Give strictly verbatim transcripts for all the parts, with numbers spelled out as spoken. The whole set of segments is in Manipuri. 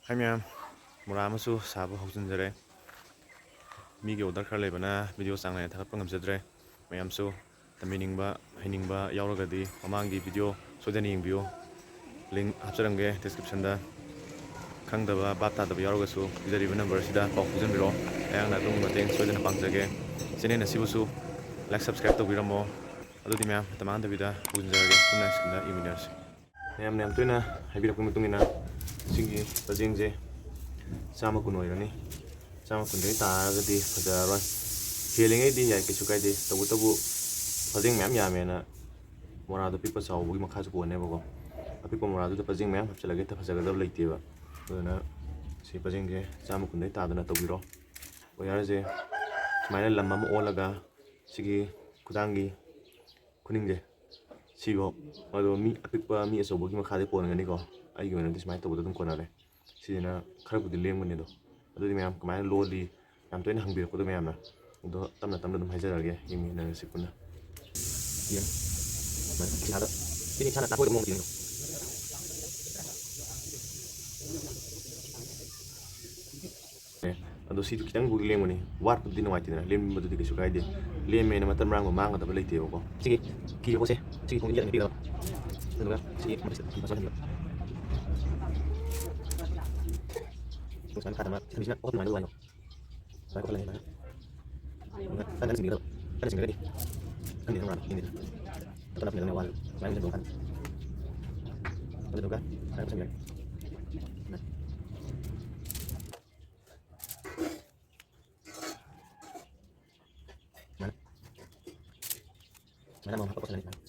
ꯍꯥꯏ ꯃꯌꯥꯝ, ꯃꯣꯔꯥ ꯑꯃꯁꯨ ꯁꯥꯕ ꯍꯧꯖꯤꯟꯖꯔꯦ꯫ ꯃꯤꯒꯤ order ꯈꯔ ꯂꯩꯕꯅ video ꯆꯥꯡ ꯅꯥꯏꯅ ꯊꯥꯒꯠꯄ ꯉꯝꯖꯗ꯭ꯔꯦ꯫ ꯃꯌꯥꯝꯁꯨ ꯇꯝꯕꯤꯅꯤꯡꯕ, ꯍꯩꯅꯤꯡꯕ ꯌꯥꯎꯔꯒꯗꯤ ꯃꯃꯥꯡꯒꯤ video ꯁꯣꯏꯗꯅ ꯌꯦꯡꯕꯤꯌꯨ꯫ Link ꯍꯥꯞꯆꯔꯝꯒꯦ description ꯗ꯫ ꯈꯪꯗꯕ, ꯚꯥꯞ ꯇꯥꯗꯕ ꯌꯥꯎꯔꯒꯁꯨ ꯄꯤꯖꯔꯤꯕ number ꯑꯁꯤꯗ ꯄꯥꯎ ꯐꯥꯎꯖꯟꯕꯤꯔꯛꯑꯣ꯫ ꯑꯩꯍꯥꯛꯅ ꯑꯗꯣꯝꯒꯤ ꯃꯇꯦꯡ ꯁꯣꯏꯗꯅ ꯄꯥꯡꯖꯒꯦ꯫ Channel ꯑꯁꯤꯕꯨꯁꯨ like, subscribe ꯇꯧꯕꯤꯔꯝꯃꯣ꯫ ꯑꯗꯨꯗꯤ ꯃꯌꯥꯝ, ꯃꯇꯝ ꯃꯥꯡꯍꯟꯗꯕꯤꯗ ꯍꯧꯖꯤꯟꯖꯔꯒꯦ꯫ ꯄꯨꯟꯅ screen ꯗ ꯌꯦꯡꯃꯤꯟꯅꯔꯁꯤ꯫ ꯃꯌꯥꯝꯅ ꯌꯥꯝ ꯇꯣꯏꯅ ꯍꯥꯏꯕꯤꯔꯛꯄꯒꯤ ꯃꯇꯨꯡ ꯏꯟꯅ, ꯁꯤꯒꯤ ꯄꯖꯦꯡꯁꯦ ꯆꯥꯝꯃ ꯀꯨꯟ ꯑꯣꯏꯔꯅꯤ꯫ ꯆꯥꯝꯃ ꯀꯨꯟꯗꯒꯤ ꯇꯥꯔꯒꯗꯤ ꯐꯖꯔꯔꯣꯏ꯫ ꯍꯦꯜꯂꯤꯉꯩꯗꯤ ꯌꯥꯏ, ꯀꯩꯁꯨ ꯀꯥꯏꯗꯦ꯫ ꯇꯧꯕꯇꯕꯨ ꯄꯖꯦꯡ ꯃꯌꯥꯝ ꯌꯥꯝꯃꯦꯅ ꯃꯣꯔꯥꯗꯣ ꯄꯤꯛꯄ ꯆꯥꯎꯕꯒꯤ ꯃꯈꯥꯁꯨ ꯄꯣꯟꯅꯦꯕꯀꯣ꯫ ꯑꯄꯤꯛꯄ ꯃꯣꯔꯥꯗꯨꯗ ꯄꯖꯦꯡ ꯃꯌꯥꯝ ꯍꯥꯞꯆꯤꯜꯂꯒ ꯍꯦꯛꯇ ꯐꯖꯒꯗꯕ ꯂꯩꯇꯦꯕ꯫ ꯑꯗꯨꯅ ꯁꯤ ꯄꯖꯦꯡꯁꯦ ꯆꯥꯝꯃ ꯀꯨꯟꯗꯒꯤ ꯇꯥꯗꯅ ꯇꯧꯕꯤꯔꯣ꯫ Wire ꯁꯦ ꯁꯨꯃꯥꯏꯅ ꯂꯝ ꯑꯃ ꯑꯣꯜꯂꯒ ꯁꯤꯒꯤ ꯈꯨꯗꯥꯡꯒꯤ ꯈꯨꯅꯤꯡꯁꯦ ꯁꯤꯐꯧ, ꯑꯗꯣ ꯃꯤ ꯑꯄꯤꯛꯄ ꯃꯤ ꯑꯆꯧꯕꯒꯤ ꯃꯈꯥꯗꯤ ꯄꯣꯟꯒꯅꯤꯀꯣ꯫ ꯑꯩꯒꯤ ꯑꯣꯏꯅꯗꯤ ꯁꯨꯃꯥꯏꯅ ꯇꯧꯕꯗ ꯑꯗꯨꯝ ꯀꯣꯟꯅꯔꯦ꯫ ꯁꯤꯁꯤꯅ ꯈꯔꯕꯨꯗꯤ ꯂꯦꯝꯒꯅꯤ ꯑꯗꯣ꯫ ꯑꯗꯨꯗꯤ ꯃꯌꯥꯝ ꯀꯃꯥꯏꯅ ꯂꯣꯜꯂꯤ, ꯌꯥꯝ ꯇꯣꯏꯅ ꯍꯪꯕꯤꯔꯛꯄꯗꯣ ꯃꯌꯥꯝꯅ, ꯑꯗꯣ ꯇꯞꯅ ꯇꯞꯅ ꯑꯗꯨꯝ ꯍꯥꯏꯖꯔꯛꯑꯒꯦ, ꯌꯦꯡꯃꯤꯟꯅꯔꯁꯤ ꯄꯨꯟꯅ꯫ ꯌꯦꯡ꯫ ꯏꯁꯥꯅ ꯇꯥꯛꯄꯒꯤ ꯃꯑꯣꯡꯗ ꯌꯦꯡꯉꯣ꯫ ꯑꯦ, ꯑꯗꯣ ꯁꯤꯗꯤ ꯈꯤꯇꯪꯕꯨꯗꯤ ꯂꯦꯝꯒꯅꯤ, ꯋꯥꯠꯄꯗꯨꯗꯤ ꯅꯨꯡꯉꯥꯏꯇꯦꯗꯅ, ꯂꯦꯝꯕꯗꯨꯗꯤ ꯀꯩꯁꯨ ꯀꯥꯏꯗꯦ꯫ ꯂꯦꯝꯃꯦꯅ ꯃꯇꯝ ꯃꯥꯡꯕ ꯃꯥꯡꯒꯗꯕ ꯂꯩꯇꯦꯕꯀꯣ꯫ ꯁꯤꯒꯤ ꯀꯤꯔꯤꯕ ꯄꯣꯠꯁꯦ, ꯁꯤꯒꯤ ꯈꯣꯡꯎꯞꯁꯦ ꯌꯦꯠ ꯑꯣꯏꯅ ꯄꯤꯒꯗꯕ꯫ ꯑꯗꯨꯒ ꯁꯤꯒꯤ ꯃꯊꯛꯁꯤꯗ ꯃꯁꯥ ꯍꯟꯕ꯫ ꯁꯨꯃꯥꯏꯅ ꯊꯥꯗꯕ, ꯊꯝꯕꯤꯁꯤꯅ ꯀꯣꯛ ꯅꯨꯡꯉꯥꯏꯅꯕ ꯋꯥꯅꯤ꯫ ꯁꯨꯃꯥꯏꯅ ꯀꯣꯛꯍꯜꯂꯅꯤ ꯁꯨꯃꯥꯏꯅ꯫ ꯑꯗꯨꯒ ꯀꯟꯅ ꯀꯟꯅ ꯆꯤꯡꯕꯤꯒꯗꯕ꯫ ꯀꯟꯅ ꯆꯤꯡꯕꯤꯔꯒꯗꯤ ꯈꯪꯗꯦ ꯅꯪ ꯌꯦꯡꯉꯤꯗꯅ꯫ ꯇꯞꯅ ꯇꯞꯅ ꯋꯥꯅꯤ꯫ ꯁꯨꯃꯥꯏꯅ ꯆꯤꯡꯕꯤꯔꯒ꯫ ꯑꯗꯨꯗꯨꯒ ꯁꯨꯃꯥꯏꯅ ꯄꯨꯁꯟꯕꯤꯔꯒꯦ꯫ ꯁꯨꯃꯥꯏꯅ꯫ ꯁꯨꯃꯥꯏꯅ ꯑꯃꯃꯝ ꯍꯥꯞꯄ ꯄꯨꯁꯜꯂꯅꯤ ꯁꯨꯃꯥꯏꯅ꯫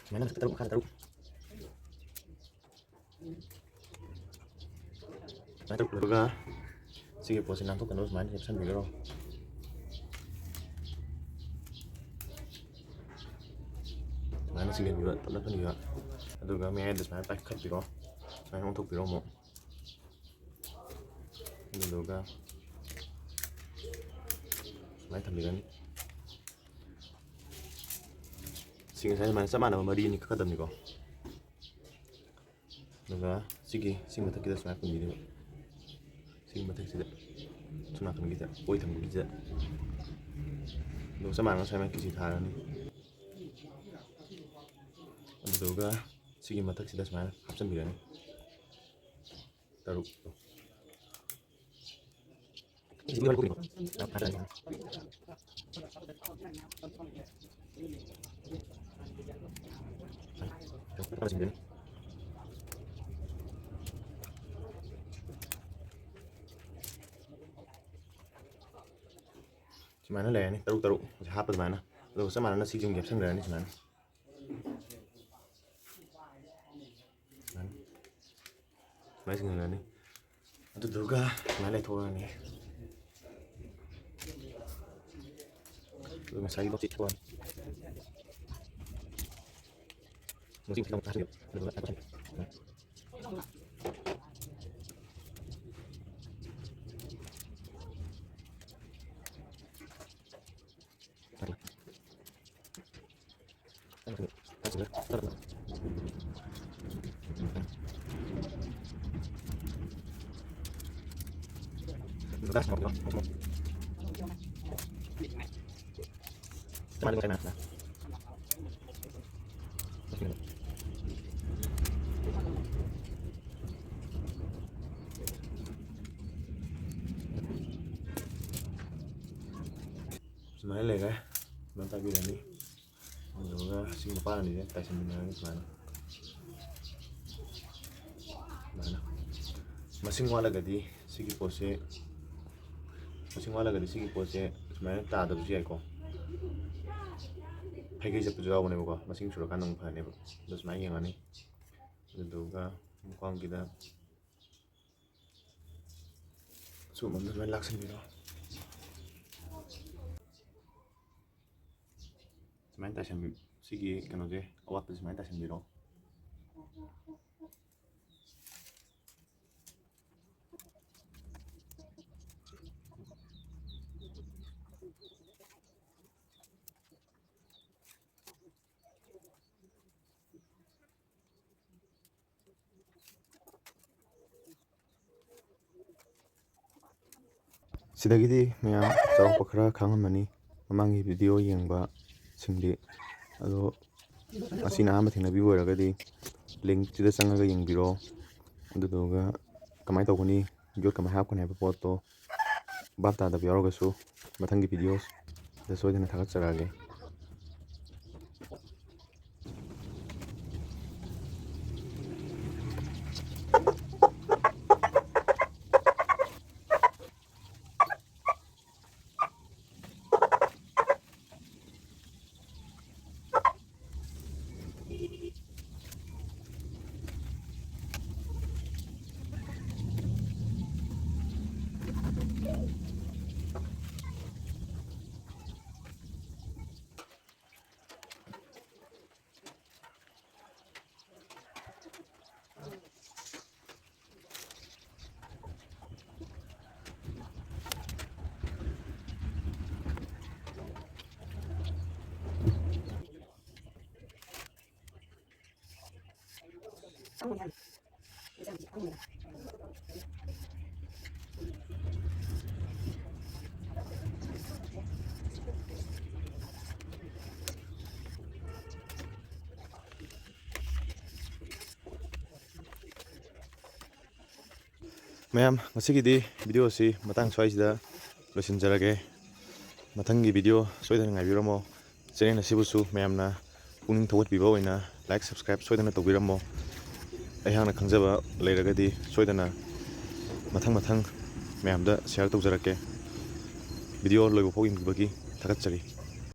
ꯁꯨꯃꯥꯏꯅ ꯃꯊꯛꯇ ꯇꯔꯨꯛ, ꯃꯈꯥꯗ ꯇꯔꯨꯛ꯫ ꯁꯨꯃꯥꯏꯅ ꯇꯧꯔꯒ ꯁꯤꯒꯤ ꯄꯣꯠꯁꯤ ꯅꯥꯟꯊꯣꯛꯇꯅꯕ ꯁꯨꯃꯥꯏꯅ ꯌꯦꯞꯁꯟꯕꯤꯈ꯭ꯔꯣ꯫ ꯁꯨꯃꯥꯏꯅ ꯆꯤꯡꯁꯤꯟꯕꯤꯕ, ꯇꯞꯅ ꯐꯟꯕꯤꯕ꯫ ꯑꯗꯨꯒ ꯃꯌꯥꯏꯗ ꯁꯨꯃꯥꯏꯅ ꯄꯥꯏꯈꯠꯄꯤꯔꯣ꯫ ꯁꯨꯃꯥꯏꯅ ꯑꯣꯟꯊꯣꯛꯄꯤꯔꯣ ꯑꯃꯨꯛ꯫ ꯑꯗꯨꯗꯨꯒ ꯁꯨꯃꯥꯏꯅ ꯊꯝꯕꯤꯔꯅꯤ꯫ ꯁꯤ ꯉꯁꯥꯏ ꯁꯨꯃꯥꯏꯅ ꯆꯞ ꯃꯥꯟꯅꯕ ꯃꯔꯤꯅꯤ ꯀꯛꯀꯗꯕꯅꯤꯀꯣ꯫ ꯑꯗꯨꯒ ꯁꯤꯒꯤ ꯁꯤ ꯃꯊꯛꯀꯤꯗ ꯁꯨꯃꯥꯏꯅ ꯄꯨꯟꯕꯤꯗꯣꯏꯕ꯫ ꯁꯤꯒꯤ ꯃꯊꯛꯁꯤꯗ ꯁꯣꯝ ꯅꯥꯀꯟꯒꯤꯗ ꯑꯣꯏ ꯊꯪꯕꯒꯤꯁꯤꯗ꯫ ꯑꯗꯨꯒ ꯆꯞ ꯃꯥꯟꯅꯅ ꯁꯨꯃꯥꯏꯅ ꯀꯤꯁꯤ ꯊꯥꯔꯅꯤ꯫ ꯑꯗꯨꯗꯨꯒ ꯁꯤꯒꯤ ꯃꯊꯛꯁꯤꯗ ꯁꯨꯃꯥꯏꯅ ꯍꯥꯞꯆꯤꯟꯕꯤꯔꯅꯤ꯫ ꯇꯔꯨꯛ꯫ ꯁꯨꯃꯥꯏꯅ ꯂꯩꯔꯅꯤ, ꯇꯔꯨꯛ ꯇꯔꯨꯛ ꯍꯥꯞꯄ ꯑꯗꯨꯃꯥꯏꯅ꯫ ꯑꯗꯨꯒ ꯆꯞ ꯃꯥꯟꯅꯅ ꯁꯤꯁꯨ ꯑꯃꯨꯛ ꯌꯦꯞꯁꯟꯈ꯭ꯔꯅꯤ ꯁꯨꯃꯥꯏꯅ꯫ ꯁꯨꯃꯥꯏꯅ ꯁꯨꯃꯥꯏꯅ ꯁꯤꯖꯤꯟꯅꯔꯅꯤ꯫ ꯑꯗꯨꯗꯨꯒ ꯁꯨꯃꯥꯏꯅ ꯂꯩꯊꯣꯛꯑꯅꯤ꯫ ꯑꯗꯨꯒ ꯉꯁꯥꯏꯒꯤ ꯂꯧꯊꯣꯛꯑꯅꯤ꯫ ꯃꯁꯤ ꯈꯤꯇꯪ ꯊꯥꯖꯤꯜꯂꯨ꯫ ꯑꯗꯨꯒ ꯁꯨꯃꯥꯏꯅ ꯂꯩꯔꯦ꯫ ꯁꯨꯃꯥꯏꯅ ꯇꯥꯕꯤꯔꯅꯤ꯫ ꯑꯗꯨꯒ ꯁꯤ ꯃꯄꯥꯟ ꯑꯅꯤꯁꯦ ꯇꯥꯏꯁꯤꯟꯃꯤꯟꯅꯔꯅꯤ ꯁꯨꯃꯥꯏꯅ꯫ ꯁꯨꯃꯥꯏꯅ꯫ ꯃꯁꯤꯡ ꯋꯥꯠꯂꯒꯗꯤ ꯁꯤꯒꯤ ꯄꯣꯠꯁꯦ, ꯃꯁꯤꯡ ꯋꯥꯠꯂꯒꯗꯤ ꯁꯤꯒꯤ ꯄꯣꯠꯁꯦ ꯁꯨꯃꯥꯏꯅ ꯇꯥꯗꯕꯁꯨ ꯌꯥꯏꯀꯣ꯫ ꯐꯩꯒꯩ ꯆꯠꯄꯁꯨ ꯌꯥꯎꯕꯅꯦꯕꯀꯣ꯫ ꯃꯁꯤꯡ ꯁꯨꯔꯀꯥꯟꯗ ꯑꯃꯨꯛ ꯐꯔꯅꯦꯕ꯫ ꯑꯗꯣ ꯁꯨꯃꯥꯏꯅ ꯌꯦꯡꯉꯅꯤ꯫ ꯑꯗꯨꯗꯨꯒ ꯃꯈ꯭ꯋꯥꯡꯒꯤꯗ ꯁꯨꯝ ꯑꯗꯨꯃꯥꯏꯅ ꯂꯥꯛꯁꯤꯟꯕꯤꯔꯣ꯫ ꯁꯨꯃꯥꯏꯅ ꯇꯥꯏꯁꯟꯕꯤ-, ꯁꯤꯒꯤ ꯀꯩꯅꯣꯁꯦ ꯑꯋꯥꯠꯄꯁꯦ ꯁꯨꯃꯥꯏꯅ ꯇꯥꯏꯁꯟꯕꯤꯔꯣ꯫ ꯁꯤꯗꯒꯤꯗꯤ ꯃꯌꯥꯝ ꯆꯥꯎꯔꯥꯛꯄ ꯈꯔ ꯈꯪꯉꯝꯃꯅꯤ, ꯃꯃꯥꯡꯒꯤ ꯚꯤꯗꯤꯑꯣ ꯌꯦꯡꯕꯁꯤꯡꯗꯤ꯫ ꯑꯗꯣ ꯉꯁꯤꯅ ꯑꯍꯥꯟꯕ ꯊꯦꯡꯅꯕꯤꯕ ꯑꯣꯏꯔꯒꯗꯤ ꯂꯤꯡꯛꯁꯤꯗ ꯆꯪꯉꯒ ꯌꯦꯡꯕꯤꯔꯣ꯫ ꯑꯗꯨꯗꯨꯒ ꯀꯃꯥꯏꯅ ꯇꯧꯒꯅꯤ, ꯌꯣꯠ ꯀꯃꯥꯏꯅ ꯍꯥꯞꯀꯅꯤ ꯍꯥꯏꯕ ꯄꯣꯠꯇꯣ ꯚꯥꯞ ꯇꯥꯗꯕ ꯌꯥꯎꯔꯒꯁꯨ ꯃꯊꯪꯒꯤ ꯚꯤꯗꯤꯑꯣꯗ ꯁꯣꯏꯗꯅ ꯊꯥꯒꯠꯆꯔꯛꯑꯒꯦ꯫ ꯃꯌꯥꯝ, ꯉꯁꯤꯒꯤꯗꯤ ꯚꯤꯗꯤꯑꯣ ꯑꯁꯤ ꯃꯇꯥꯡ ꯁ꯭ꯋꯥꯏꯁꯤꯗ ꯂꯣꯏꯁꯤꯟꯖꯔꯒꯦ꯫ ꯃꯊꯪꯒꯤ ꯚꯤꯗꯤꯑꯣ ꯁꯣꯏꯗꯅ ꯉꯥꯏꯕꯤꯔꯝꯃꯣ꯫ ꯆꯦꯅꯦꯜ ꯑꯁꯤꯕꯨꯁꯨ ꯃꯌꯥꯝꯅ ꯄꯨꯛꯅꯤꯡ ꯊꯧꯒꯠꯄꯤꯕ ꯑꯣꯏꯅ ꯂꯥꯏꯛ, ꯁꯕꯁꯀ꯭ꯔꯥꯏꯕ ꯁꯣꯏꯗꯅ ꯇꯧꯕꯤꯔꯝꯃꯣ꯫ ꯑꯩꯍꯥꯛꯅ ꯈꯪꯖꯕ ꯂꯩꯔꯒꯗꯤ ꯁꯣꯏꯗꯅ ꯃꯊꯪ ꯃꯊꯪ ꯃꯌꯥꯝꯗ ꯁꯤꯌꯥꯔ ꯇꯧꯖꯔꯛꯀꯦ꯫ ꯚꯤꯗꯤꯑꯣ ꯂꯣꯏꯕ ꯐꯥꯎ ꯌꯦꯡꯕꯤꯕꯒꯤ ꯊꯥꯒꯠꯆꯔꯤ꯫